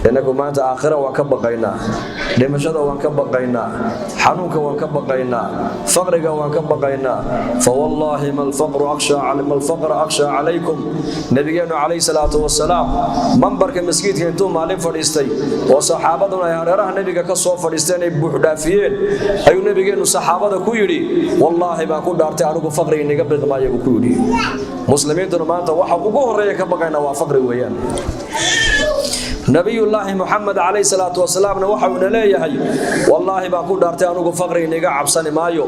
Inagu maanta aakhira waan ka baqaynaa, dhimashada waan ka baqaynaa, xanuunka waan ka baqaynaa, faqriga waan ka baqaynaa. Fawallaahi ma alfaqra akhshaa calaykum. Nabigeennu calayhi salaatu wasalaam mambarka masjidka intuu maalin fadhiistay oo saxaabaduna ay hareeraha nebiga ka soo fadhiisteen ay buuxdhaafiyeen, ayuu nabigeennu saxaabada ku yidhi: "Wallaahi baan ku dhaartay, anigu faqri iniga biqi maayo," buu ku yidhi. Muslimiintuna maanta waxa ugu horreeya ka baqayna waa faqri weeyaan. Nabiyullaahi Muxamed calayhi salaatu wasalaamna waxa uuna leeyahay: "Wallaahi baan ku dhaartay, anigu faqri iniga cabsani maayo,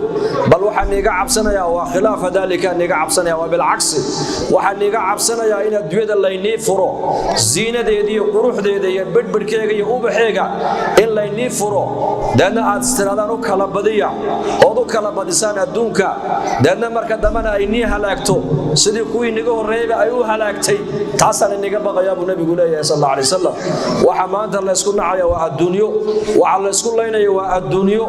bal waxaan niiga cabsanayaa waa khilaafa daalika niiga cabsanaya, waa bilcagsi. Waxaan niiga cabsanayaa in adduunyada laynii furo, ziinadeeda iyo quruxdeeda iyo bedhbedhkeega iyo ubaxeega in laynii furo, deedna aad istiraadaan u kala badiya ood u kala badisaan adduunka, deedna marka dambena ay nii halaagto sidii kuwii niga horreeyayba ay u halaagtay. Taasaan iniga baqayaa," buu nabigu leeyahay sal alla alay wasalam. Waxa maanta laysku nacaya waa adduunyo, waxa laysku laynaya waa adduunyo,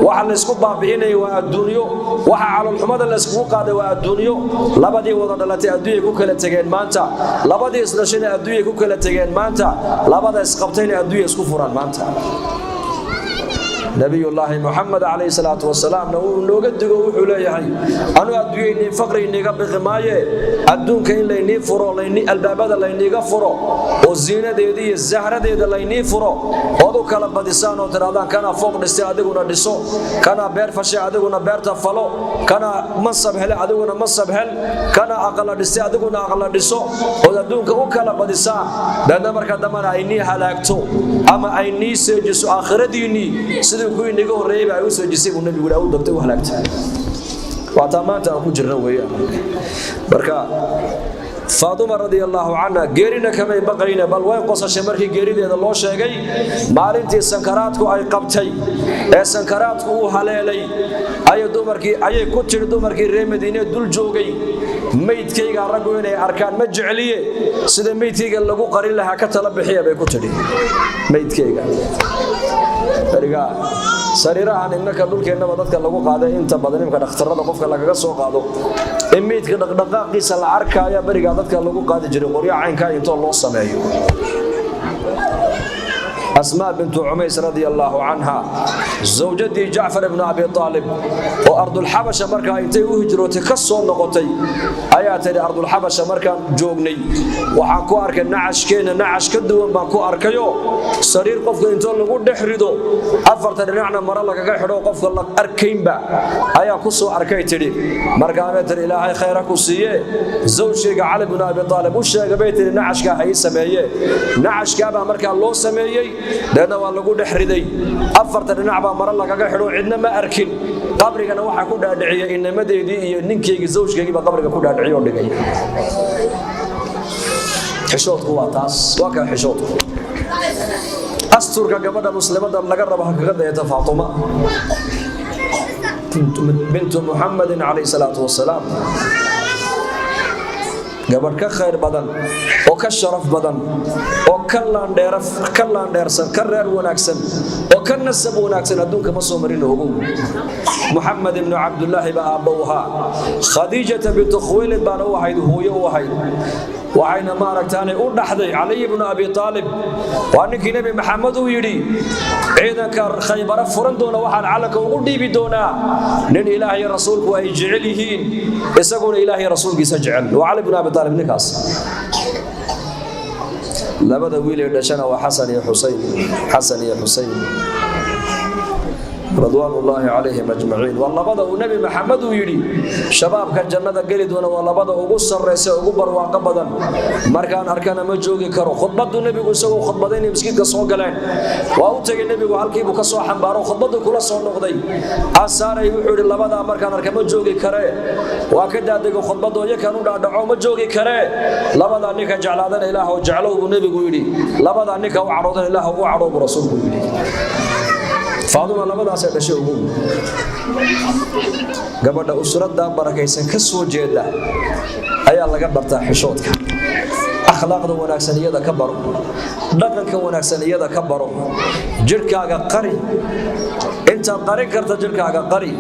waxa laysku baabi'inaya waa adduunyo, waxa caloolxumada layskugu qaaday waa adduunyo. Labadii wada dhalatay adduunyay ku kala tegeen maanta, labadii isdhashayna adduunyay ku kala tegeen maanta, labada isqabtayna adduunya isku furaan maanta. Nabiyullaahi Muxamed calayhi salaatu wasalaamna wuu nooga digo. Wuxuu leeyahay: "Anuu adduunyaynii faqri iniga biqi maaye, adduunka in laynii furo, albaabada layniiga furo oo ziinadeeda iyo zahradeeda laynii furo, ood u kala badisaan oo tidhahdaan kanaa fooq dhistay, adiguna dhiso, kanaa beer fashay, adiguna beerta falo, kanaa mansab hele, adiguna mansab hel, kanaa aqala dhistay, adiguna aqala dhiso, ood adduunka u kala badisaan, deedna marka dambena ay nii halaagto ama ay nii seejiso aakhiradiinnii sidii kuwii niga horreeyayba ay u seejisay," buu nabigu u dagtay, u halaagtay. Waa taa maanta aan ku jirna weeyaan. Marka Faaduma radia allaahu canha geerina kamay baqayne, bal way qosashay markii geerideeda loo sheegay. Maalintii sankaraadku ay qabtay ee sankaraadku uu haleelay ayay ku tidhi dumarkii reer Madiine dul joogay: "Maydkayga raggu inay arkaan ma jecliye, sida maydkayga lagu qarin lahaa ka tala bixiya," bay ku tidhi. Maydkayga beriga sariirahan innaka dhulkeennaba dadka lagu qaaday inta badan imka dhakhtarrada qofka lagaga soo qaado in meydka dhaqdhaqaaqiisa la arkaya, berigaa dadka lagu qaadi jiray qoryo caynkaa intoo loo sameeyo. Asmaa bintu Cumays radia allaahu canha, zawjadii Jacfar ibnu Abi Aalib, oo ardulxabasha markaa intay u hijrootay ka soo noqotay, ayaa tidhi: "Ardulxabasha markaan joognay waxaan ku arkay nacashkeenna nacash ka duwan baan ku arkayo, sariir qofka intoo lagu dhex rido, afarta dhinacna maro lagaga xidho, qofka la arkaynba ayaa ku soo arkay," tidhi. Markaabay tidhi: "Ilaahay khayra ku siiye, zawjkayga Cali bnu Abi Aalib u sheega," bay tidhi, "nacashkaa ha ii sameeye." Nacashkaabaa markaa loo sameeyey, deedna waa lagu dhex riday, afarta dhinac baa maro lagaga xidho, cidna ma arkin. Qabrigana waxaa ku dhaadhiciyay inamadeedii iyo ninkaygii, zawjkaygii baa qabriga ku dhaadhiciyo oo dhigay. Xishoodku waa taas, waa kaa xishoodku. Asturka gabadha muslimada laga rabo ha kaga dayata Faatuma bintu Muxamadin calayhi salaatu wasalaam. Gabadh ka khayr badan oo ka sharaf badan oo ka laandheersan, ka reer wanaagsan oo ka nasab wanaagsan adduunka ma soo marin. Ogow, Muxamed ibnu Cabdulaahi baa aabba u ahaa, Khadiijata bintu Khuwaylid baana u ahayd hooyo u ahayd, waxayna maaragtaanay u dhaxday Caliy ibnu Abi Aalib. Waa ninkii Nebi Maxamed uu yidhi: "Ciidanka Khaybara furan doona waxaan calanka ugu dhiibi doonaa nin Ilaahay rasuulku ay jecel yihiin, isaguna Ilaahay rasuulkiisa jecel." Waa Cali ibnu Abi Aalib ninkaas. Labada wiil ee dhashana waa Xasan iyo Xuseyn, Xasan iyo Xuseyn ridwaanullaahi calayhim ajmaciin. Waa labada uu Nebi Maxamed uu yidhi: "Shabaabka jannada geli doona waa labada ugu sarraysa, ugu barwaaqo badan. Markaan arkana ma joogi karo." Khudbaddu nebigu isagoo khudbadaynay masjidka soo galeen. Waa u tegey nebigu, halkiibuu ka soo xambaaro, khudbaddu kula soo noqday. Asaaray wuxuu yidhi: "Labadaa markaan arka ma joogi karee." Waa ka daadego khudbadoo iyakan u dhaadhaco: "Ma joogi karee, labadaa ninka jeclaadana Ilaahw jeclow," buu nebigu yidhi, "labadaa ninka u cadhoodana Ilaah u cadhow," buu rasuulku yidhi. Faaduma labadaasay dhashay. Ugu gabadha usraddaa barakaysan ka soo jeeda ayaa laga bartaa xishoodka, akhlaaqda wanaagsan iyada ka baro, dhaqanka wanaagsan iyada ka baro. Jidhkaaga qari inta Intaad qarin karta jirkaaga qari.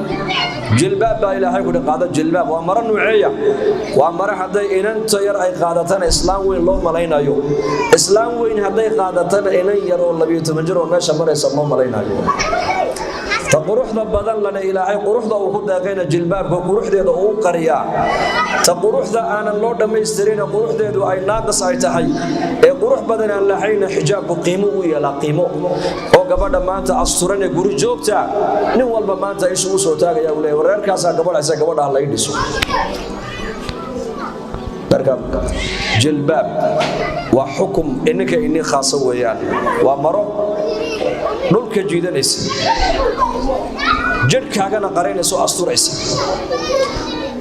Jilbaab baa Ilaahay ku qaado. Jilbaab waa maro nuuceeya, waa maro hadday inanta yar ay qaadatana islaam weyn loo malaynayo, islaam weyn hadday qaadatana inan yar oo 12 jir oo meesha maraysa loo malaynayo. Ta quruxda badan lana Ilaahay quruxda uu ku deeqayna jilbaabka quruxdeeda uu qariyaa. Ta quruxda aanan loo dhammaystirin, quruxdeedu ay naaqis ay tahay ee qurux badan aan lahayna, xijaabku qiimo u yeelaa, qiimo oo gabadha maanta asturan ee guri joogta nin walba maanta ishu u soo taagaya, uu leeyahay wareerkaasaa gabadha isa gabadha la dhiso. Marka jilbaab waa xukum ininka inii khaasa weeyaan. Waa maro dhulka jiidanaysa, jidhkaagana qarinaysa oo asturaysa,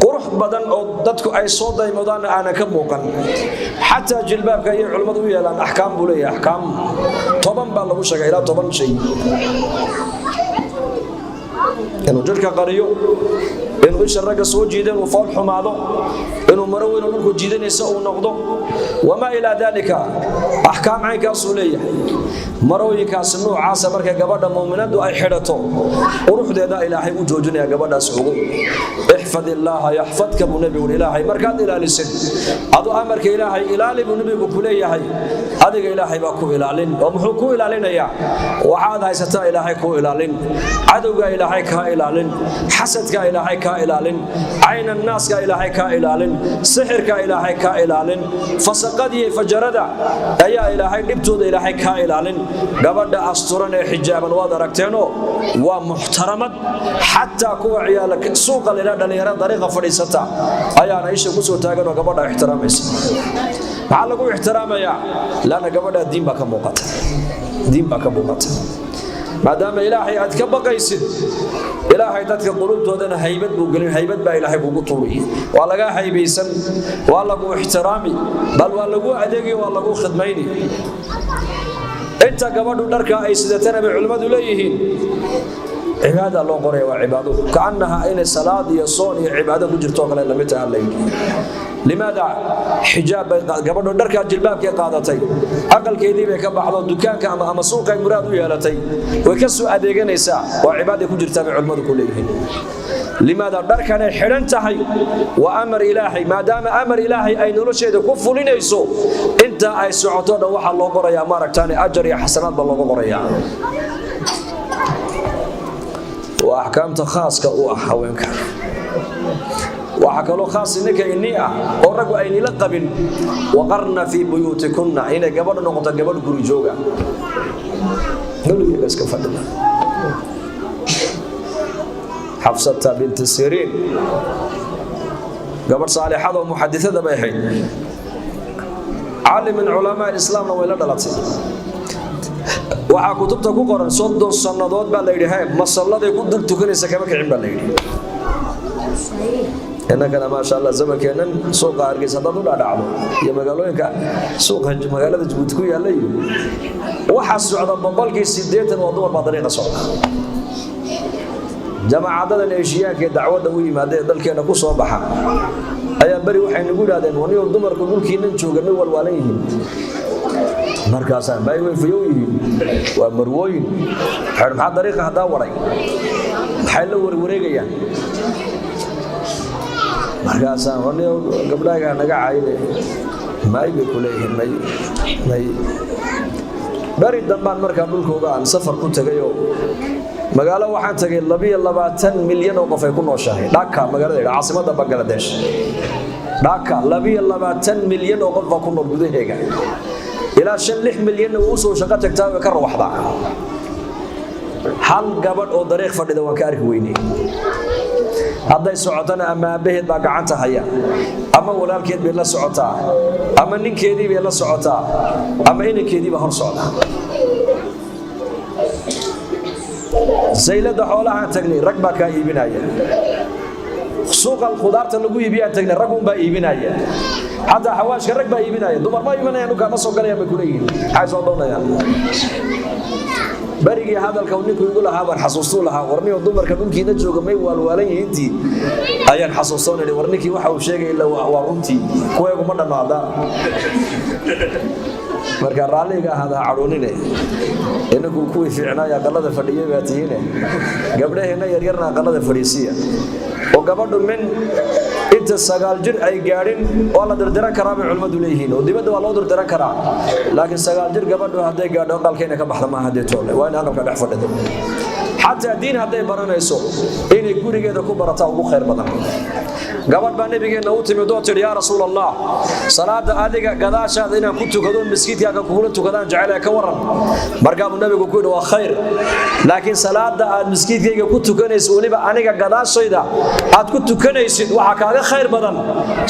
qurux badan oo dadku ay soo daymodaanna aanan ka muuqan. Xataa jilbaabka ayay culimmadu u yeelaan axkaam buu leeyahay. Axkaam 10 baa lagu sheegay, ilaa 10 shay: inuu jidhka qariyo, inuu isha ragga soo jiido, inuu fool xumaado, inuu maro weyn oo dhulku jiidanaysa uu noqdo, wamaa ilaa daalika. Axkaam caynkaasuu leeyahay. Marooyinkaasi noocaasa markay gabadha muuminadu ay xidhato, quruxdeeda Ilaahay u joojinaya gabadhaas. Ugu ixfad illaaha yaxfadka buu nebigu. Ilaahay markaad ilaalisid, adu amarka Ilaahay ilaali buu nebigu ku leeyahay, adiga Ilaahay baa ku ilaalin. Oo muxuu ku ilaalinayaa? Waxaad haysataa Ilaahay ku ilaalin, cadowga Ilaahay kaa ilaalin, xasadka Ilaahay kaa ilaalin, caynan naaska Ilaahay kaa ilaalin, sixirka Ilaahay kaa ilaalin, fasaqadiiyo fajarada ayaa Ilaahay dhibtooda Ilaahay kaa ilaalin. Gabadha asturan ee xijaaban waad aragteenoo waa muxtaramad. Xataa kuwa ciyaala suuqa lila dhalinyarada dariiqa fadhiisata ayaana isha ku soo taagan oo gabadha ixtiraamaysa. Maxaa lagu ixtiraamayaa? Laanna gabadha diin baa ka muuqata, diin baa ka muuqata. Maadaama Ilaahay aad ka baqaysid, Ilaahay dadka qulubtoodana haybad buu gelin, haybad baa Ilaahay kugu tuuri, waa lagaa haybaysan, waa lagu ixtiraami, bal waa lagu adeegi, waa lagu khidmayni. Inta gabadhu dharka ay sidatana bay culimmadu leeyihiin cibaada loo qoraya, waa cibaado, kaannaha inay salaad iyo soon iyo cibaado ku jirto oo kale lamid taha la yidhi. Limaada? Xijaab bay gabadhu dharkaa jilbaabkay qaadatay, aqalkeedii bay ka baxdo, dukaanka ama suuqay muraad u yeelatay, way ka soo adeeganaysaa, waa cibaaday ku jirtaa bay culimmadu ku leeyihiin. Limaada? Dharkanay xidhan tahay waa amar Ilaahay. Maadaama amar Ilaahay ay nolosheeda ku fulinayso, inta ay socoto dhan waxaa loo qorayaa maaragtaane ajar iyo xasanaad baa looga qorayaa. Waa axkaamta khaaska u ah haweenka. Waxaa kaloo khaas ninka inii ah oo raggu aynila qabin: waqarna fii buyuutikunna, inay gabadhu noqoto gabadh guri jooga, gurigeega iska fadhida. Xafsata binti Siriin gabadh saalixada oo muxadisada bay ahayd, caalim min culamaa islaamna way la dhalatay. Waxaa kutubta ku qoran 30 sannadood baa la yidhi he masalladay ku dul tukanaysa kama kicin baa la yidhi. Innakana maasha Allah, zamankeennan suuqa Hargeysa haddaad u dhaadhacdo iyo magaalooyinka suuqa magaalada Jabuuti ku yaalla, iyo waxaa socda 80% waa dumar baa dariiqa socda. Jamaacadadan Eeshiyaanka ee dacwadda u yimaada ee dalkeena ku soo baxa ayaa beri waxay nagu yidhahdeen, waniyo dumarku dhulkiinan jooga may walwaalan yihiin? Markaasaan bay way fayow yihiin, waa marwooyin. Waxay maxaa dariiqa haddaa waray, maxay la warwareegayaan? Markaasaan waniyo gabdhahaga naga cayne, may bay ku leeyihiin, may may. Beri dambaan markaa dhulkooga aan safar ku tegayoo magaalo waxaan tagay 22 milyan oo qof ay ku nooshahay, Dhaka magaalada yidhaha, caasimadda Bangladesh Dhaka. 22 milyan oo qof baa ku nool gudaheega, ilaa 5-6 milyanna wuu usoo shaqo tagtaa, way ka rawaxdaa. Hal gabadh oo dariiq fadhida waan ka arki weynay. Hadday socotona ama aabbaheed baa gacanta haya, ama walaalkeed bay la socotaa, ama ninkeedii bay la socotaa, ama inankeedii baa hor socda. Saylada xoolahaan tagnay, rag baa kaa iibinaya. Suuqa khudaarta lagu iibiyaan tagnay, rag unbaa iibinaya. Xataa xawaashka rag baa iibinaya, dumar ma imanayaan, dhulkaa ma soo galayaan bay kuleeyihiin, maxay soo doonayaan? Berigii hadalka ninku igu lahaa baan xasuustuu lahaa, warniyo dumarka dhulkiina jooga may waalwaalan yihiintii ayaan xasuusoonay. War ninkii waxa uu sheegay ila waa runtii, kuweegu ma dhammaada. Marka raalliga ahaada ha cadhoonine, inagu kuwii fiicnaay aqalada fadhiyay baa tihiine, gabdhaheenna yaryarna aqalada fadhiisiya. Oo gabadhu min inta 9 jir ay gaadhin waa la dirdiran karaa bay culimmadu leeyihiin, oo dibadda waa loo dirdiran karaa. Laakiin 9 jir gabadhu hadday gaadho aqalka inay ka baxda maaha, haddee toole waa in aqalka dhex fadhido. Xataa diin hadday baranayso inay gurigeeda ku barataa ugu khayr badan. Gabadh baa nabigeenna u timid oo tidhi, yaa rasuul allah, salaada adiga gadaashaada inaan ku tukado, maskiidkaaga kugula tukadaan jecel, ka waran? Markaabuu nabigu ku yidhi, waa khayr, laakiin salaada aad maskiidkayga ku tukanaysid, weliba aniga gadaashayda aad ku tukanaysid, waxaa kaaga khayr badan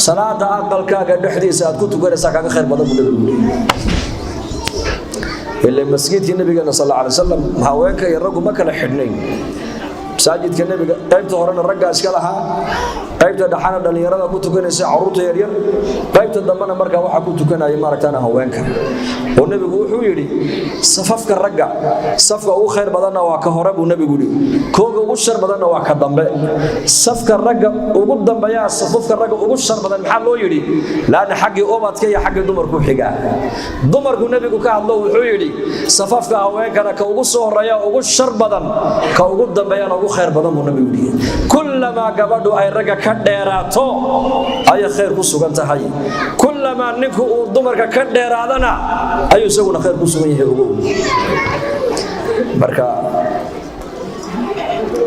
salaada aqalkaaga dhexdiisa aad ku tukanaysaa kaaga khayr badan, buu nabigu yidhi. Ilaa maskiidkii nabigeena sal alla alay wasalam haweenka iyo raggu ma kala xidhnayn. Masaajidka nebiga qaybta horena raggaa iska lahaa, qaybta dhexana dhallinyarada ku tukanaysa, carruurta yaryar, qaybta dambena markaa waxaa ku tukanaya maaragtaan haweenka. Oo nebigu wuxuu yidhi, safafka ragga safka ugu khayr badanna waa ka hore, buu nebigu yidhi, kooga ugu shar badanna waa ka dambe. Safka ragga ugu dambeeyaa safafka ragga ugu shar badan. Maxaa loo yidhi? Laanna xaggii ubadka iyo xaggii dumarku xigaa. Dumarku nebigu ka hadlo, wuxuu yidhi, safafka haweenkana ka ugu soo horeeya ugu shar badan, ka ugu dambeeyana ugu khayr badan, buu nabigu yidhi. Kullamaa gabadhu ay ragga ka dheeraato ayay khayr ku sugan tahay, kullamaa ninku uu dumarka ka dheeraadana ayuu isaguna khayr ku sugan yahay. Ogow marka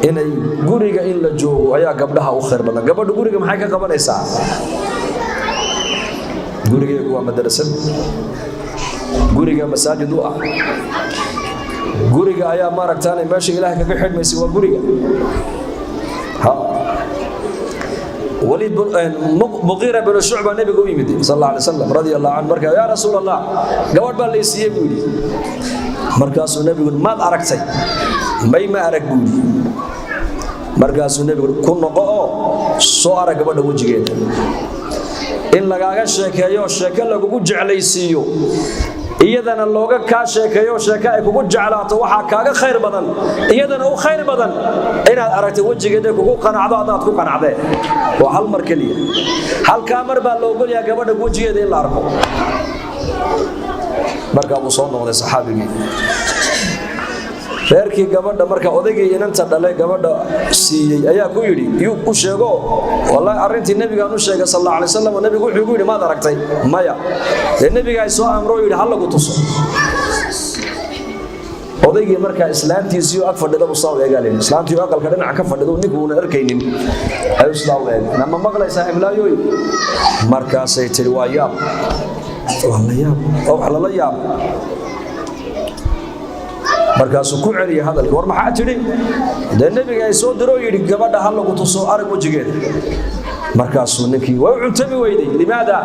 inay guriga in la joogo ayaa gabdhaha u khayr badan. Gabadhu guriga maxay ka qabanaysaa? Gurigeegu waa madrasad, guriga masaajid u ah, guriga ayaa maaragtaan meesha ilaahay kaga xidhmaysa waa guriga. Ha وليد مغيرة بن شعبة النبي u yimid صلى الله عليه وسلم رضي الله عنه. Marka, yaa rasuul allah, gabadh baa la siiyey, buu yidhi. Markaasuu nabigu, maad aragtay? May, ma arag, buu yidhi. Markaasuu nabigu, ku noqo oo soo arag gabadha wejigeeda. In lagaaga sheekeeyo, sheeko lagugu jeclaysiiyo, iyadana looga kaa sheekeeyo, sheeko ay kugu jeclaato, waxaa kaaga khayr badan, iyadana u khayr badan, inaad aragtay wejigeeda, kugu qanacdo, haddaad ku qanacdee. Waa hal mar keliya, halkaa mar baa la ogolyaha gabadha wejigeeda in la arko. Markaa buu soo noqday saxaabigii. Reerkii gabadha marka odaygii inanta dhalay gabadha siiyey ayaa ku yidhi, yuu u sheego, wallahi arrintii nabigaan u sheegay sal alla alay wasalam. Nabigu wuxuu igu yidhi, maad aragtay? Maya. Dee nabiga ay soo amro, yidhi ha lagu tuso. Odaygii markaa islaantiisii ag fadhida buu saa u eegaa layidhi. Islaantii aqalka dhinaca ka fadhido, ninku uuna arkaynin, ayuu sidaa u eegay. Nama maqlaysaa, heblaayoy? Markaasay tidhi, waa yaab, waa la yaab, waa wax lala yaab. Markaasuu ku celiyay hadalka, war maxaa tidhi? Dee nebiga ay soo diroo yidhi gabadha ha lagu tuso, arag wejigeeda. Markaasuu ninkii way u cuntami weyday. Limaada?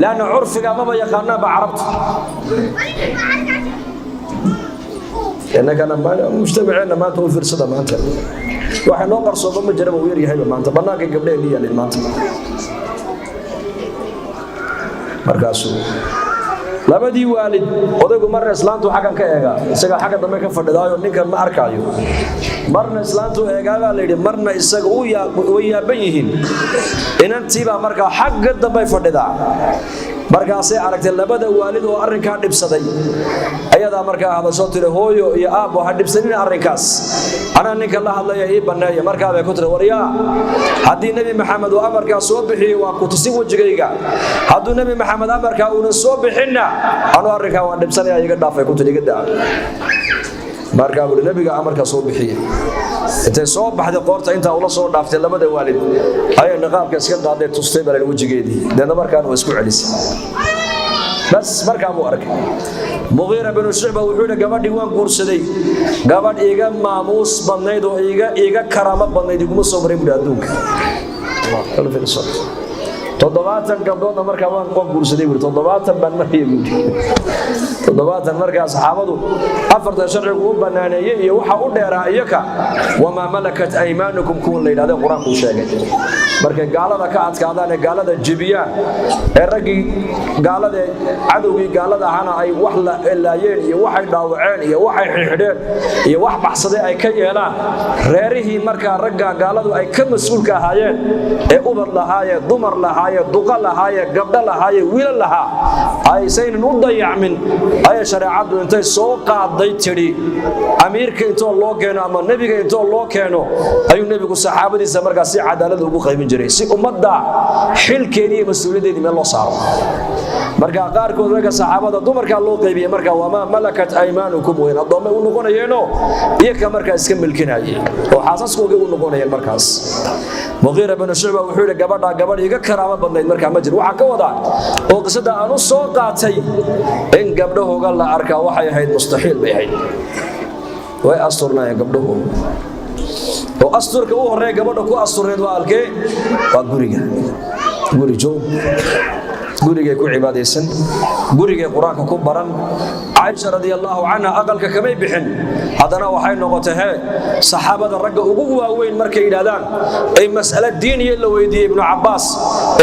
Laanna curfiga maba yaqaanaanba carabtu. Innagana mujtamaceenna maanta u fiirsada, maanta waxa noo qarsooma ma jiraba, uu yaryahayba maanta bannaankay gabdhaheenni yaalin maanta. Markaasuu labadii waalid, odaygu marna islaantu xaggan ka eegaa, isagaa xagga dambe ka fadhidaayo, ninkan ma arkaayo, marna islaantu eegaa baa la yidhi, marna isaga way yaaban yihiin. Inantiibaa markaa xagga dambey fadhidaa. Markaasay aragtay labada waalid oo arrinkaa dhibsaday. Ayadaa markaa hadasho tiri, hooyo iyo aabbo, ha dhibsanina arrinkaas, anaa ninka la hadlaya, ii banneeya. Markaa bay ku tiri, waryaa, haddii nebi Maxamed uu amarkaa soo bixiyey, waa ku tusin wejigayga. Hadduu nebi Maxamed amarkaa uunan soo bixinna, anuu arrinkaa waan dhibsanaya, iga dhaafay, ku tiri, iga daa. Markaa buuri, nebiga amarkaa soo bixiyey. Intay soo baxday, qoorta intaa ula soo dhaaftay labada waalid, ayay niqaabka iska qaaday, tustay baa wejigeedii. Deedna markaana waa isku celisay bas. Markaa buu arkay. Muqiira binu Shucba wuxuu yidhi, gabadhii waan guursaday, gabadh iiga maamuus badnayd oo iiga karaamo badnayd iguma soo marin, buhi, adduunka. 70 gabdhoodna markaa waan guursaday, buuri, 70 baan maraya, buuri, 70. Markaa saxaabadu afartan sharcigu u banaaneeyey iyo waxa u dheeraa iyaka wamaa malakat aymaanukum, kuwan la yidhahdeen qur-aanku sheegay. Markay gaalada ka adkaadaan ee gaalada jebiyaan ee raggii gaalada, cadowgii gaalada ahana ay wax la laayeen iyo waxay dhaawaceen iyo waxay xidhxidheen iyo wax baxsaday ay ka yeelaan, reerihii markaa ragga gaaladu ay ka mas-uulka ahaayeen ee ubad lahaayee, dumar lahaayee, lahaaye duqa lahaaye gabdho lahaaye wiila lahaa aysaynan u dayacmin ayay shareecaddu intay soo qaaday tidhi amiirka intoo loo keeno ama nebiga intoo loo keeno ayuu nebigu saxaabadiisa markaas si cadaalad ugu qaybin jiray si ummadda xilkeedii iyo mas-uuliyaddeedii meel loo saaro. Marka qaarkood ragga saxaabada dumarkaa loo qaybiyey marka wamaa malakat aymaanukum weyn addoommay u noqonayeenoo iyaka markaa iska milkinayeen oo xaasaskoogay u noqonayeen. Markaas Muqiira binu Shucba wuxuu yidhi gabadhaa gabadh iga karaamo badnayd markaa ma jiro. Waxaan ka wadaa oo qisada aan u soo qaatay in gabdhahooga la arkaa waxay ahayd mustaxiil bay ahayd. Way asturnaayeen gabdhahu oo asturka u horreeya gabadha ku asturneed waa alkee? Waa guriga. Guri joog, gurigay ku cibaadaysan, gurigay qur-aanka ku baran. Caaisha radi allaahu canha aqalka kamay bixin, haddana waxay noqotay hee saxaabada ragga ugu waaweyn markay yidhaahdaan ay mas'alo diiniya la weydiiyey, Ibnu Cabbaas,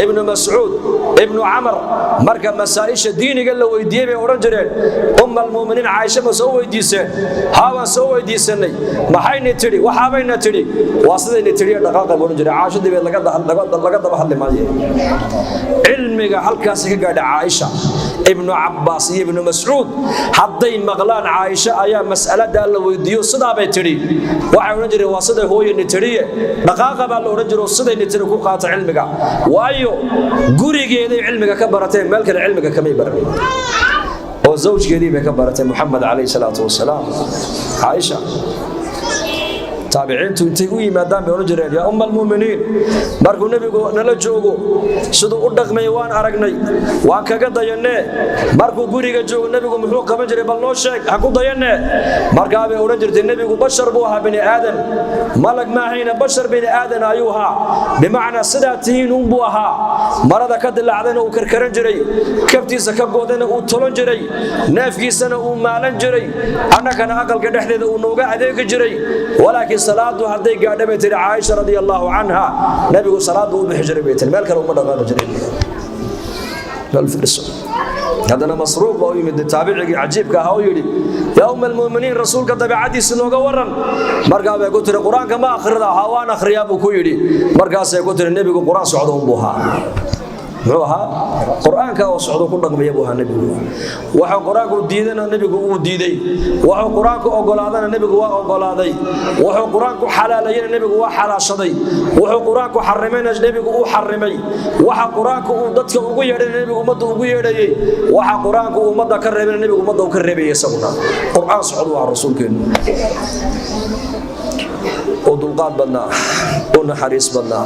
Ibnu Mascuud, Ibnu Camar, marka masaa'isha diiniga la weydiiyey bay odhan jireen: "Umma almu'miniin Caaisha ma soo weydiiseen?" "Haa, waan soo weydiisanay." "Maxayna tidhi?" "Waxaabayna tidhi." "Waa sidayna tidhi, dhaqaaqa," buu odhan jiray. Caaisha dibeed laga daba hadli maaye. Cilmiga halkaasi ka gaadha Caaisha, Ibnu Cabbaas iyo Ibnu Mascuud hadday maqlaan Caaisha ayaa mas'aladaa la weydiiyo sidaabay tidhi, waxay odhan jireen: "Waa siday hooyani tidhiye, dhaqaaqa," baa la odhan jiro. Sidayni tidhi ku qaata cilmiga, waayo gurigeeday cilmiga ka barateen, meel kale cilmiga kamay baran oo zawjkeedii bay ka baratay, Muxamed calayhi salaatu wasalaam. Caaisha taabiciintu intay u yimaadaan bay odhan jireen: "Yaa umma almu'miniin, markuu nebigu nala joogo siduu u dhaqmay waan aragnay, waan kaga dayannee. Markuu guriga joogo nebigu muxuu qaban jiray? Bal noo sheeg, ha ku dayannee." Markaa bay odhan jirtay: "Nebigu bashar buu ahaa, bini aadan, malag maahayna, bashar bini aadan ayuu ahaa. Bimacnaa sidaa tihiin unbuu ahaa. Marada ka dilaacdayna uu karkaran jiray, kabtiisa ka goodayna uu tolan jiray, neefkiisana uu maalan jiray, annagana aqalka dhexdeeda uu nooga adeegi jiray. Walaakiin salaadu hadday gaadha," bay tihi Caaisha radia allaahu canha, "nebigu salaadu u bixi jiray," bay tihi, "meel kale uma dhaqaaqi jirin." Bal fiirso, haddana Masruuq baa u yimid, taabicigii cajiibka ahaa, oo yidhi: "Yaa umma almu'miniin, rasuulka dabeecadiisa nooga waran." Markaa bay ku tiri: "Qur-aanka ma akhrida?" "Haa, waan akhriyaa," buu ku yidhi. Markaasay ku tiri: "Nebigu qur-aan socdo unbuu ahaa." Muxuu ahaa? Qur-aanka oo socdo ku dhaqmaya buu ahaa nebigu. Waxuu qur-aanku diidana nebigu uu diiday, wuxuu qur-aanku ogolaadana nebigu waa ogolaaday, wuxuu qur-aanku xalaalayana nebigu waa xalaashaday, wuxuu qur-aanku xarimayna nebigu uu xarimay, waxa qur-aanku uu dadka ugu yeedhayna nebigu ummadda ugu yeedhayey, waxa qur-aanku uu ummadda ka reebayna nebigu ummadda uu ka reebayay. Isaguna qur-aan socdo waa rasuulkeennu, oo dulqaad badnaa, oo naxariis badnaa,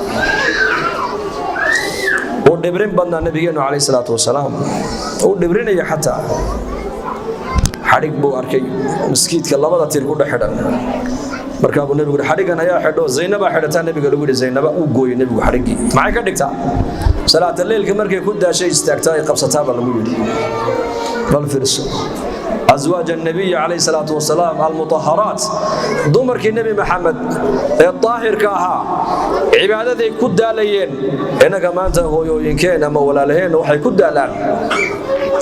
uu dhibrin badnaa nabigeenu calayhi salaatu wasalaam. Uu dhibrinaya xataa xadhig buu arkay maskiidka labada tiir ku dhex xidhan. Markaa buu nebigu yidhi: "Xadhigan ayaa xidho." "Zaynabaa xidhataa," nebiga lagu yidhi. "Zaynaba." Uu gooyey nebigu xadhiggii. Maxay ka dhigtaa? Salaata leylka markay ku daashay istaagtaa ay qabsataa baa lagu yidhi. Bal fiirso أزواج النبي عليه الصلاة والسلام المطهرات، dumarkii Nebi Maxamed ee daahirka ahaa, cibaadaday ku daalayeen. Innaga maanta hooyooyinkeen ama walaalaheen waxay ku daalaan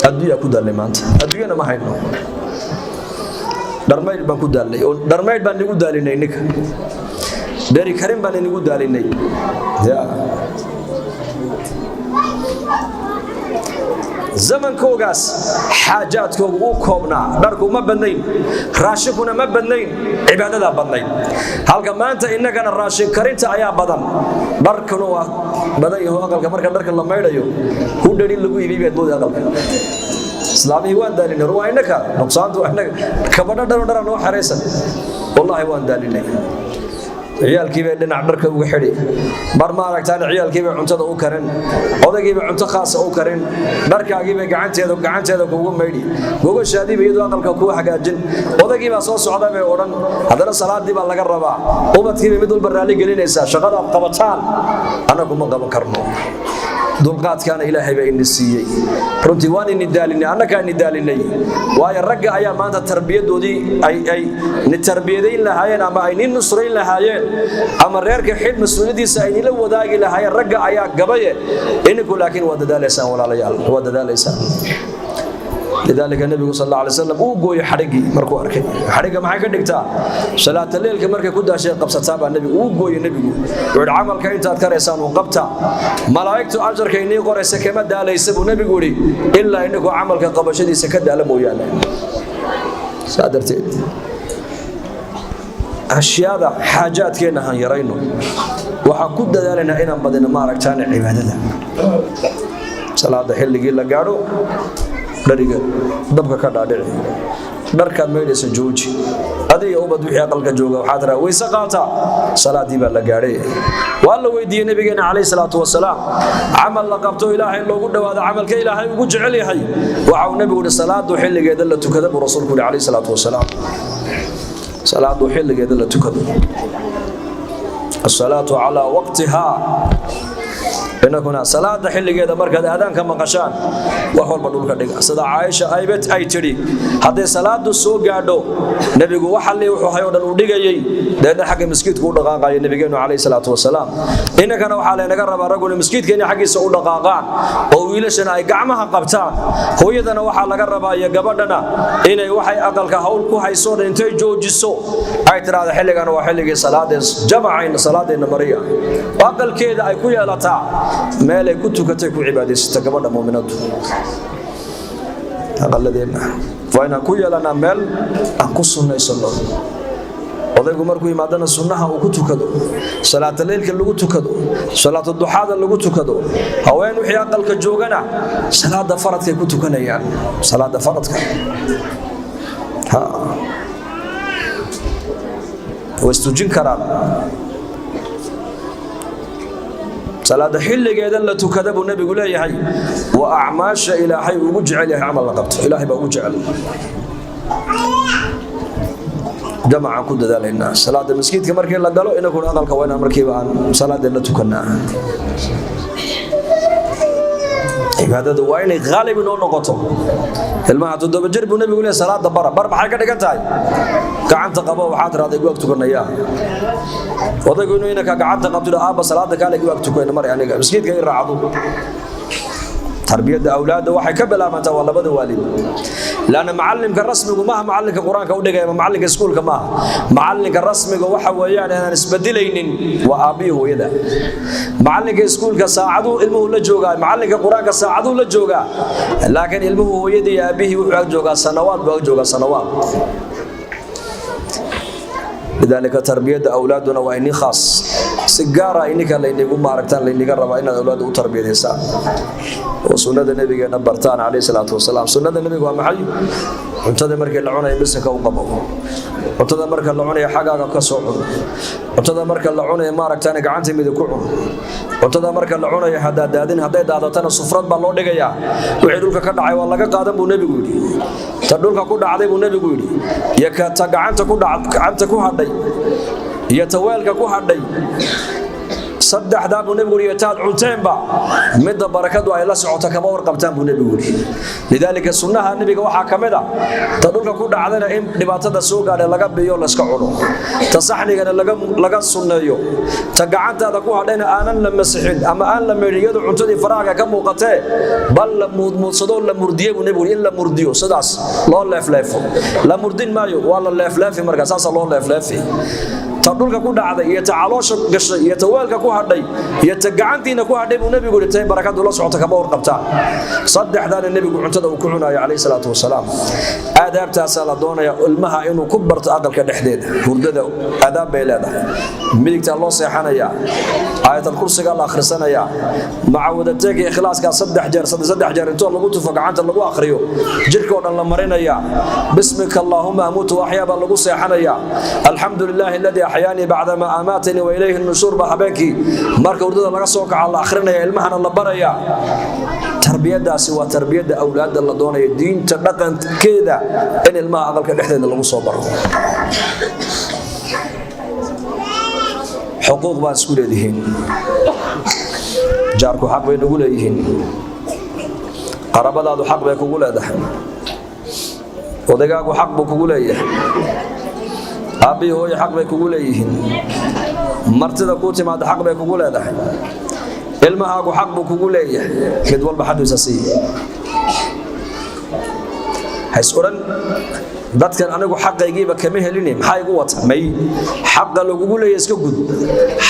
adduunyaa ku daalnay. Maanta adduunyana ma hayno, dharmaydh baan ku daalnay, oo dharmaydh baan nigu daalinay, ninka dheri karin baan inigu daalinay ya. Zamankoogaas xaajaadkoogu uu koobnaa, dharku ma badnayn, raashinkuna ma badnayn, cibaadadaa badnayd. Halka maanta innagana raashin karinta ayaa badan, dharkuna waa badan yaho. Aqalka marka dharka la maydhayo hudhari lagu iibiyay baad moodi aqalka. Islaamihii waan daalinay, waa innaka nuqsaantu, waa innaka. Kabadho dharo dhara noo xeraysan, wallaahi waan daalinay. Ciyaalkii bay dhinac dharka uga xidhi, mar ma aragtaan, ciyaalkii bay cuntada u karin, odaygiibay cunto khaasa u karin, dharkaagiibay gacanteeda kugu maydhi, gogashaadiiba iyadoo aqalka kuu hagaajin, odaygii baa soo socda bay odhan, haddana salaadii baa laga rabaa, ubadkiibay mid walba raalli gelinaysaa. Shaqadaad qabataan annagu ma qaban karno. Dulqaadkaana ilaahay baa ini siiyey. Runtii waan ini daalinay, annagaa ini daalinay, waayo ragga ayaa maanta tarbiyadoodii ay ni tarbiyadayn lahaayeen ama ay ni nusrayn lahaayeen ama reerka xil mas-uuliyadiisa ay nila wadaagi lahaayeen, ragga ayaa gabaye. Ininku laakiin waa dadaalaysaan, walaalayaal, waa dadaalaysaan. Lidaalika nebigu sal alla alay slam uu gooyo xadhiggii markuu arkay. Xadhigga maxay ka dhigtaa? Salaata leelka markay ku daashay qabsataa baa nebigu uu gooyo. Nebigu wuxuu yidhi, camalka intaad karaysaan uu qabta, malaa'igtu ajarka inii qoraysa kama daalaysa buu nebigu yidhi, ilaa inagoo camalka qabashadiisa ka daala mooyaane. Saa darteed ashyaada xaajaadkeenna han yarayno, waxaan ku dadaalaynaa inaan badino, maaragtaan, cibaadada. Salaada xilligii la gaadho, dhariga dabka ka dhaadhici, dharkaad maydhaysa jooji, adiga ubad wixii aqalka jooga waxaa tiraa weyse qaata, salaadii baa la gaadhay. Waa la weydiiyey nabigeena calayhi salaatu wasalaam camal la qabto ilaahay loogu dhowaado, camalka ilaahay ugu jecel yahay. Waxa uu nebigu yihi, salaadu xilligeeda la tukada buu rasuulku yihi calayhi salaatu wasalaam, salaadu xilligeeda la tukado, asalaatu calaa waqtihaa. Inakuna salaada xilligeeda markaad aadaanka maqashaan, wax walba dhulka dhiga. Sida Caaisha aybet ay tidhi, hadday salaadu soo gaadho, nebigu waxalli wuxuu hayoo dhan uu dhigayey, deedna xagga maskiidku u dhaqaaqaya nebigeenu calayhi salaatu wasalaam. Inankana waxaa laynaga rabaa ragguna maskiidka inay xaggiisa u dhaqaaqaan oo wiilashana ay gacmaha qabtaan. Hooyadana waxaa laga rabaa iyo gabadhana inay waxay aqalka hawl ku hayso dhan intay joojiso ay tidhaahdo, xilligan waa xilligii salaadee, jamacayna salaadeenna mariya. Aqalkeeda ay ku yeelataa meel ay ku tukatay, ku cibaadaysata gabadha muuminadu. Aqaladeenna waa inaan ku yeelanaa meel aan ku sunnaysano. Odaygu markuu yimaadana sunnaha uu ku tukado, salaata leylka lagu tukado, salaata duxaada lagu tukado. Haween wixii aqalka joogana salaada faradkay ku tukanayaan, salaada faradka ha way istujin karaan. Salaada xilligeeda la tukada buu nebigu leeyahay waa acmaasha ilaahay ugu jecel yahay camal la qabto, ilaahay baa ugu jecel. Jamacaan ku dadaalaynaa salaada maskiidka markii la galo, inaguna aqalka waa inaan markiiba aan salaadeenna tukannaa. Cibaadadu waa inay haalib inoo noqoto. Ilmaha 7 jir buu nebigu leeyahay salaada bara. Bar maxay ka dhigan tahay? Gacanta qabo, waxaa tiraahdaa igu ag tukanayaa. Odaygu inuu inanka gacanta qabto, aabba salaada kaale igu ag tukayna mar, aniga maskiidka i raacdo. Tarbiyadda awlaadda waxay ka bilaabantaa waa labada waalid, laanna macalimka rasmigu maaha macalinka qur-aanka u dhigaya ama macalinka iskuulka maaha. Macalinka rasmiga waxa weeyaan inaan isbedilaynin waa aabbihi hooyada. Macalinka iskuulka saacaduu ilmuhu la joogaa, macalinka qur-aanka saacaduu la joogaa, laakiin ilmuhu hooyadii iyo aabbihii wuxuu ag joogaa sanawaad buu ag joogaa, sanawaad. Lidaalika tarbiyadda awlaaduna waa ini khaas, si gaara ininka laynigu maaragtaan, layniga rabaa inaad awlaadda u tarbiyadaysaan oo sunnada nabigeena bartaan calayhi salaatu wasalaam. Sunnada nebiga waa maxay? Cuntada markii la cunayo bisinka u qabo, cuntada marka la cunayo xaggaaga ka soo cun, cuntada marka la cunayo maaragtaan gacanta midig ku cun, cuntada marka la cunayo haddaad daadin, hadday daadatana sufrad baa loo dhigayaa, wixii dhulka ka dhacay waa laga qaadan buu nebigu yidhi. Ta dhulka ku dhacday buu nebigu yidhi, iyo ta gacanta ku gacanta ku hadhay iyo ta weelka ku hadhay, saddexdaa buu nebigu yidhi, taad cunteenba midda barakadu ay la socoto kama warqabtaan buu nebigu yidhi. Lidaalika sunnaha nebiga waxaa ka mid a ta dhulka ku dhacdana in dhibaatada soo gaadhay laga biyo, layska cuno, ta saxnigana laga sunneeyo, ta gacantaada ku hadhayna aanan la masixin ama aan la meydhin iyadoo cuntadii faraaga ka muuqatee, bal la muudmuudsadoo la murdiye buu nebigu yidhi. In la murdiyo, sidaas loo leefleefo, la murdin maayo, waa la leefleefi, markaa saasa loo leefleefi. Ta dhulka ku dhacday iyo ta caloosha gashay iyo ta weelka ku hadhay iyo ta gacantiina ku hadhay buu nebigu yidhi, tay barakadu la socota kama warqabtaan. Saddexdaana nebigu cuntada uu ku cunayo calayhi salaatu wasalaam. Aadaabtaasaa la doonaya ilmaha inuu ku barto aqalka dhexdeeda. Hurdada aadaab bay leedahay, midigtaa loo seexanayaa, aayatalkursigaa la akhrisanayaa, maca wadateega ikhlaaskaa 3 jeer, 3 jeer intoo lagu tufo gacanta lagu akhriyo, jirka oo dhan la marinayaa, bismika allaahuma amuutu waxyaa baa lagu seexanayaa, alxamdu lilaahi aladii axyaanii bacdama amaatanii wa ilayhi nushuur baa habeenkii marka hurdada laga soo kaca la akhrinaya, ilmahana la barayaa. Tarbiyadaasi waa tarbiyadda awlaadda la doonayo, diinta dhaqankeeda in ilmaha aqalka dhexdeeda lagu soo baro. Xuquuq baad isku leedihiin, jaarku xaq bay nagu leeyihiin, qarabadaadu xaq bay kugu leedahay, odaygaagu xaq buu kugu leeyahay, aabbihii hooye xaq bay kugu leeyihiin, martida kuu timaada xaq bay kugu leedahay, ilmahaagu xaq buu kugu leeyahay. Mid walba xaqiisa sii. Hays odhan dadkan anigu xaqaygiiba kama helin, maxaa igu wata? May, xaqa lagugu leeyahay iska gud.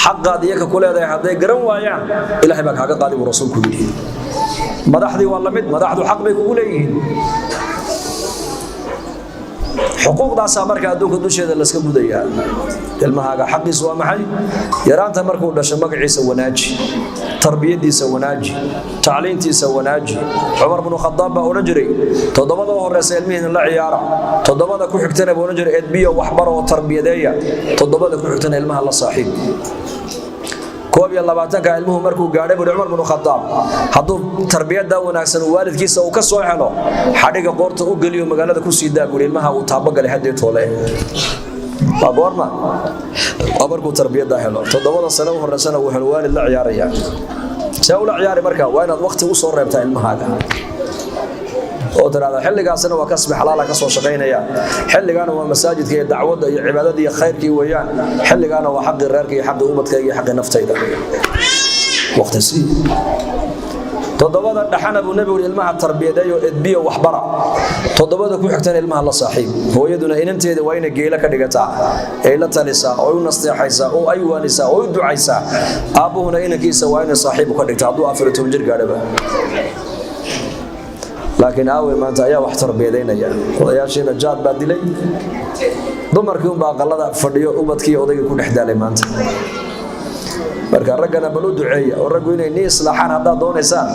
Xaqaad iyaka ku leedahay hadday garan waayaan, Ilaahay baa kaaga qaadi, buu rasuulku yidhi. Madaxdii waa la mid, madaxdu xaq bay kugu leeyihiin. Xuquuqdaasaa marka adduunka dusheeda laska gudayaa. Ilmahaaga xaqiisu waa maxay? Yaraanta markuu dhasho magaciisa wanaaji, tarbiyadiisa wanaaji, tacliintiisa wanaaji. Cumar bnu Khadaab baa odhan jiray, 7da u horeysa ilmihiina la ciyaara, 7da ku xigtana buu odhan jiray edbiyo, waxbaro oo tarbiyadeeya, 7da ku xigtana ilmaha la saaxiib. 21-ka ilmuhu markuu gaadhay, buuri Cumar bnu Khadaab, hadduu tarbiyadda wanaagsan uu waalidkiisa uu ka soo helo, xadhiga qoorta u geliyo, magaalada ku sii daa, buuri, ilmaha uu taabogalay haddii toole. Waa goorma? Waa markuu tarbiyadda helo. 7da sano u horeysana uu helo waalid la ciyaaraya. See ula ciyaari marka? Waa inaad waqti u soo reebtaa ilmahaaga oo tiraahda xilligaasna waa kasbi xalaala ka soo shaqaynaya, xilligaana waa masaajidka iyo dacwadda iyo cibaadada iyo khayrkii weeyaan, xilligaana waa xaqii reerka iyo xaqii ubadkayga iyo xaqii naftayda. Waqti sii. 7da dhaxana, buu nebigu yidhi, ilmaha tarbiyadeeyo, edbiyo, waxbara. 7da ku xigtana ilmaha la saaxiib. Hooyaduna inanteeda waa inay geelo ka dhigataa, ay la talisaa oo u nasteexaysaa oo ay waanisaa oo u ducaysaa. Aabbuhuna inankiisa waa inay saaxiib ka dhigtaa hadduu 14 jir gaadhaba. Laakiin aawey maanta ayaa wax tarbiyadaynaya? Odayaashiina jaad baa dilay, dumarkii unbaa aqalada fadhiyo, ubadkii odaygii ku dhex daalay maanta. Marka raggana bal u duceeya, oo raggu inay nii islaaxaan haddaad doonaysaan,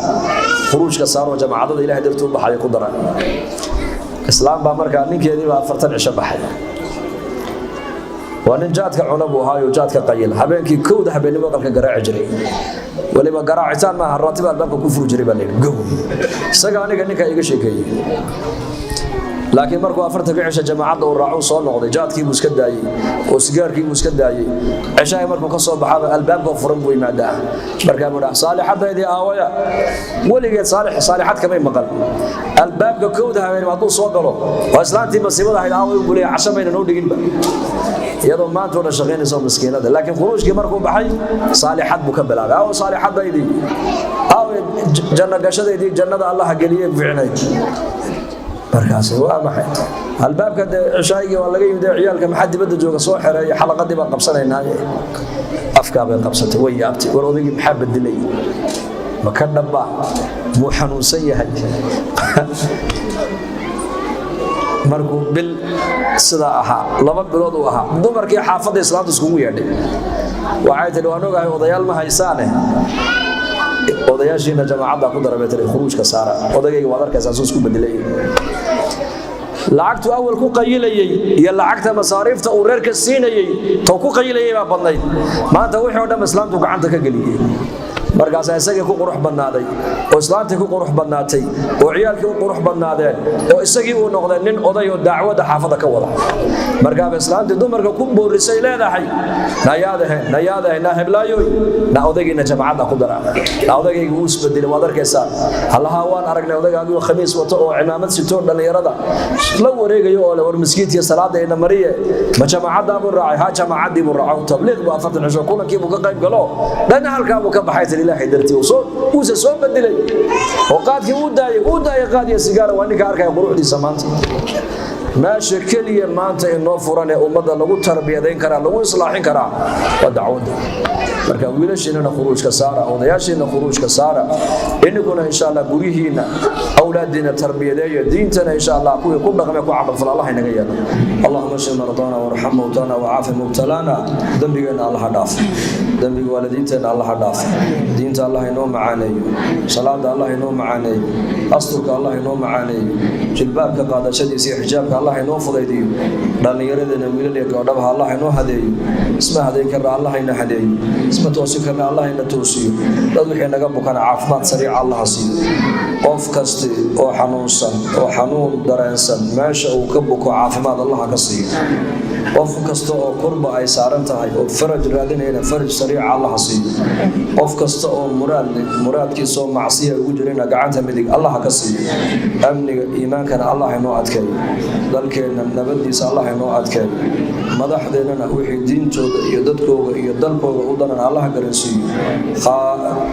khuruujka saaroo jamaacadada Ilahay dartuu u baxayo ku dara. Islaam baa markaa ninkeediibaa 40 cisho baxay. Waa nin jaadka cuna buu ahaayo, jaadka qayil. Habeenkii 1da habeenimo aqalka garaaci jiray, weliba garaacitaan maaha, raatiba albaabka ku furi jiray baa layidhi gow. Isaga aniga ninkaa iga sheekeeyey. Laakiin markuu 40-ka cisho jamaacadda uu raacu soo noqday, jaadkii buu iska daayey oo sigaarkii buu iska daayey. Cishahay markuu ka soo baxaba albaabka furan buu yimaadaa. Markaa buu dhaha, "Saalixadaydii aawaya?" Weligeed saalix saalixad kamay maqal. Albaabka 1da habeenimo hadduu soo galo, waa islaantii masiibada ahayd, aaway buu leeyahay, casho mayna noo dhiginba, iyadoo maanta oo dhan shaqaynaysa miskiinada. Laakiin khuruujkii markuu baxay, saalixad buu ka bilaabay. Aawo saalixadaydii? Aawe janno gashadaydii? Jannada Allaha geliyey fiicnayd. Markaas waa maxay albaabka? Dee cishaagii waa laga yimid, ciyaalka maxaa dibadda jooga? Soo xereeya, xalaqadii baan qabsanaynaaye. Afkaa bay qabsatay, way yaabtay. War odaygii maxaa bedelay? Ma ka dhaba? Muu xanuunsan yahay? Markuu bil sidaa ahaa, 2 bilood uu ahaa, dumarkii xaafadda islaamta iskugu yeedhay. Waxay tihi, "Waan ogahay odayaal ma haysaane, odayaashiina jamaacadda ku dara," bay tiri, "khuruujka saara. Odagayga waad arkaysaa suu isku bedelay." Lacagtu awal ku qayilayey iyo lacagta masaariifta uu reerka siinayey, tow ku qayilayay baa badnayd. Maanta wixii oo dhan islaamtu gacanta ka geliyey. Markaasaa isagii ku qurux badnaaday, oo islaantii ku qurux badnaatay, oo ciyaalkii u qurux badnaadeen, oo isagii uu noqday nin oday oo dacwadda xaafadda ka wada. Markaaba islaantii dumarka ku boorisay leedahay, "Nayaadahe, nayaadahe, na heblaayoy, na odaygiina jamacadda ku dara, na odaygayga wuu isbedelay, waad arkaysaa." "Allaha, waan aragnay odaygaagii oo khamiis wato oo cimaamad sito, dhallinyarada la wareegayo oo le war miskiidkiyo salaada ina mariye. Ma jamaacaddaa buu raacay?" "Ha, jamaacaddii buu raaco, tabliiq buu 40 cisho kulankii buu ka qayb galo, dhanna halkaa buu ka baxay," tiri. Ilaahay dartii uuse soo bedelay oo qaadkii uu daayay, uu daayay qaad iyo sigaara. Waa ninka arkaya quruxdiisa maanta. Meesha keliya maanta inoo furan ee ummadda lagu tarbiyadayn karaa, lagu islaaxin karaa, waa dacwadda. Marka wiilashiinana khuruujka saara, odayaashiina khuruujka saara, ininkuna insha Allah guryihiina awlaadiina tarbiyadeeya. Diintana insha Allah kuwii ku dhaqmay, ku camalfala Allah inaga yeelo. Allahuma shfi mardana warxam mawtana wacaafi mubtalaana. Dembigeenna Allah dhaaf, dembiga waalidiinteenna Allah dhaaf. Diinta Allah inoo macaaneeyo, salaada Allah inoo macaaneeyo, asturka Allah inoo macaaneeyo, jilbaabka qaadashadiisa iyo xijaabka Allah inoo fudaydiyo. Dhallinyaradeenna wiilal iyo gabdhabaha Allah inoo hadeeyo. Isma hadeyn karna, Allah ina hadeeyo. Isma toosin karna, Allah ina toosiyo. Dad wixii naga bukana caafimaad sariica Allah siiyo. Qof kasti oo xanuunsan oo xanuun dareensan, meesha uu ka buko caafimaad Allah ka siiyo. Qof kasta oo kurba ay saaran tahay oo faraj raadinayna, faraj sariica Allah siiyo. Qof kasta oo muraad leh, muraadkiisa oo macsiya ugu jirina, gacanta midig Allah ka siiyo. Amniga iimaankana Allah inoo adkeeyo, dalkeenna nabadiisa Allah inoo adkeeyo, madaxdeennana wixii diintooda iyo dadkooga iyo dalkooga u danan Allah garansiiyo.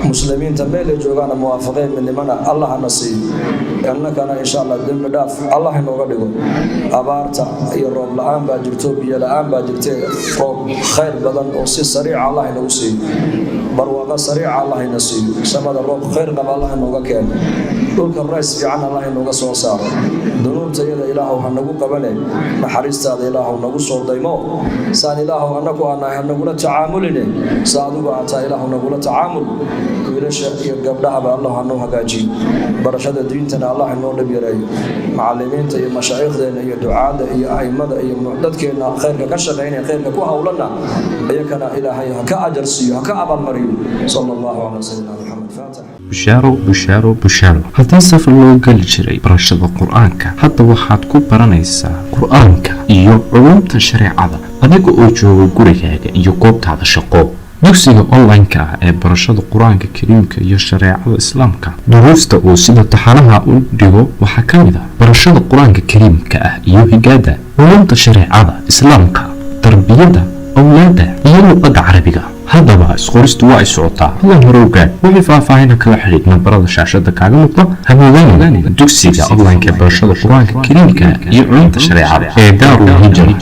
Muslimiinta meel ay joogaana muwaafaqeen midnimana Allah na siiyo. Annakana insha Allah dembi dhaaf Allah inooga dhigo. Abaarta iyo roob la-aan baa jirto, biyo la-aan baa jirte, roob khayr badan oo si sariica Allah inagu siiyo, barwaaqo sariica Allah ina siiyo, samada roob khayr qaba Allah inooga keeno, dhulka rays fiican Allah inooga soo saaro. Dunuubta iyada Ilaahow ha nagu qabane, naxariistaada Ilaahow nagu soo daymo. Saan Ilaahow annagu aanahay ha nagula tacaamuline, sa adigu aataa Ilaahow nagula tacaamul. Wiilasha iyo gabdhahaba Allah hanoo hagaajiyo, barashada diintana Allah inoo dhib yareeyo. Macalimiinta iyo mashaaikhdeenna iyo ducaadda iyo a'immada iyo dadkeenna khayrka ka shaqaynaya, khayrka ku howlana, iyakana Ilaahay ha ka ajar siiyo, ha ka abaalmariyo. Sala Allahu calaa sayidina Maxamed faatix. Bushaaro, bushaaro, bushaaro! Haddii safar loo geli jiray barashada Qur-aanka, hadda waxaad ku baranaysaa Qur-aanka iyo culumta shareecada adiga oo jooga gurigaaga iyo goobtaada shaqo. Dugsiga online-ka ah ee barashada Qur-aanka Kariimka iyo shareecada Islaamka, duruusta uu sida taxanaha u dhigo waxaa ka mid ah barashada Qur-aanka Kariimka ah iyo higaada, culumta shareecada Islaamka, tarbiyadda awlaadda iyo luqadda Carabiga. Haddaba isqoristu waa ay socotaa, hadan hore ogaad. Wixii faahfaahina kala xidhiidh nambarada shaashada kaaga muuqda. Hamoodaan dugsiga online-ka ee barashada Qur-aanka Kariimka iyo culumta shareecada ee Daarul Hijra.